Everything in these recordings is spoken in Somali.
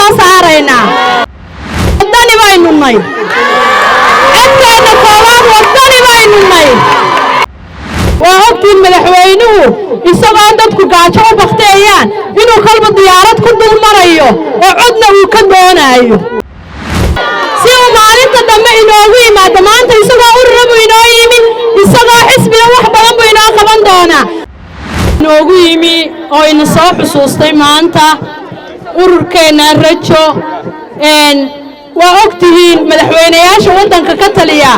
soo saaraynaa. Waddani baynu nay. Codkeenna koowaad Waddani baynu nay. Waa ogtiin, madaxweynuhu isagoo dadku gaajo u bakteeyaan inuu kolba diyaarad ku dul marayo oo codna uu ka doonaayo, si uu maalinta dambe inoogu yimaado. Maanta isagoo urura buu inoo yimi, isagoo xisbiga wax badan buu inoo qaban doonaa. Inoogu yimi oo ina soo xusuustay maanta ururkeenna Rajo. Waa og tihiin, madaxweynayaasha waddanka ka taliya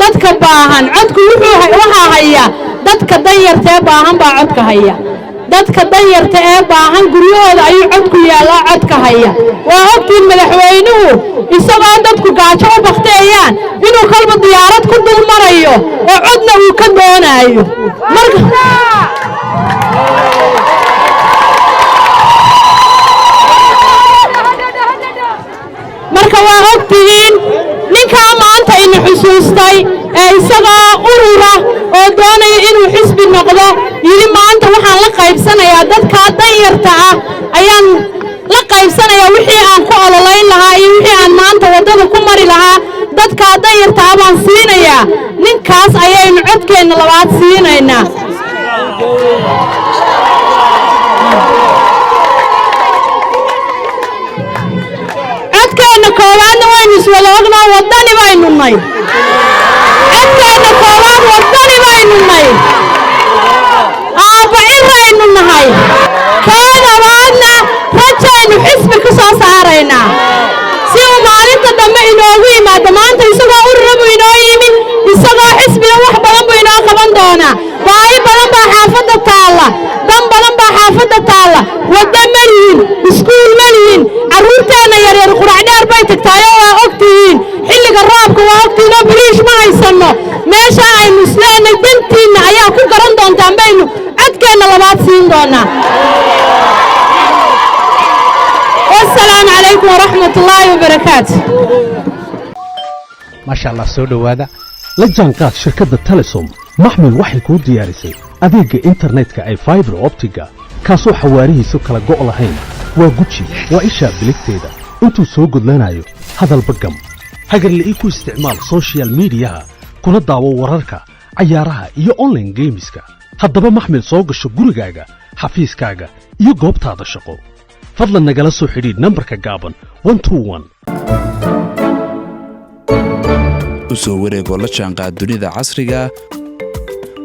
dadka baahan codku wuxuu waxaa haya dadka danyarta ee baahan baa codka haya. Dadka danyarta ee baahan guryahooda ayuu codku yaallaa, codka haya. Waa ogtiin, madaxweynuhu isagoo dadku gaajo u bakteeyaan inuu kolba diyaarad ku dul marayo oo codna uu ka doonaayo. Marka waa og tihiin, ninkaa maanta ina xusuustay ee isagoo urura oo doonaya inuu xisbi noqdo yidhi, "Maanta waxaan la qaybsanayaa dadkaa danyarta ah, ayaan la qaybsanayaa wixii aan ku ololayn lahaa iyo wixii aan maanta waddada ku mari lahaa, dadkaa danyarta ah baan siinayaa." Ninkaas ayaynu codkeenna labaad siinaynaa. Codkeenna koowaadna waynu iswada ognoo, Waddani baynu nay. Codkeenna koowaad Waddani baynu nay, aabba Ciraynu nahay. Kee labaadna Rajaynu xisbi ku soo saaraynaa, si uu maalinta dambe inoogu yimaado. Maanta isagoo urura buu inoo yimi, isagoo xisbiga wax badan buu inoo qaban doonaa. Baahi badan baa xaafadda taalla, dan badan baa xaafadda taalla. Waddo ma lihin, iskuul ma lihin, carruurteenna yaryar Quracdheer bay tagtaayoo waa og tihiin. Xilliga roobka waa ogtihiin oo biriish ma haysanno. Meesha aynu isleenay dantiinna ayaa ku garan doontaan baynu codkeenna labaad siin doonaa. Wasalaamu calaykum waraxmat ullaahi wabarakaatu. Maasha Allah, soo dhowaada. La jaanqaad shirkadda Telesom. Maxmil waxay kuu diyaarisay adeegga internetka ee fiber optic-ga, kaasoo xawaarihiisu kala go' lahayn. Waa guji, waa ishaa biligteeda intuu soo gudlanayo. Hadalba gam, hagarle ii ku isticmaal social media-ha, kuna daawo wararka, cayaaraha iyo online games-ka. Haddaba maxmil, soo gasho gurigaaga, xafiiskaaga iyo goobtaada shaqo. Fadlan nagala soo xidhiidh nambarka gaaban 121. U soo wareegoo la jaanqaad dunida casriga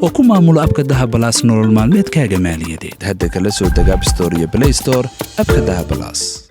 oo ku maamulo app-ka Dahabalaas nolol maalmeedkaaga maaliyadeed. Hadda kala soo deg App Store iyo Play Store app-ka Dahabalaas.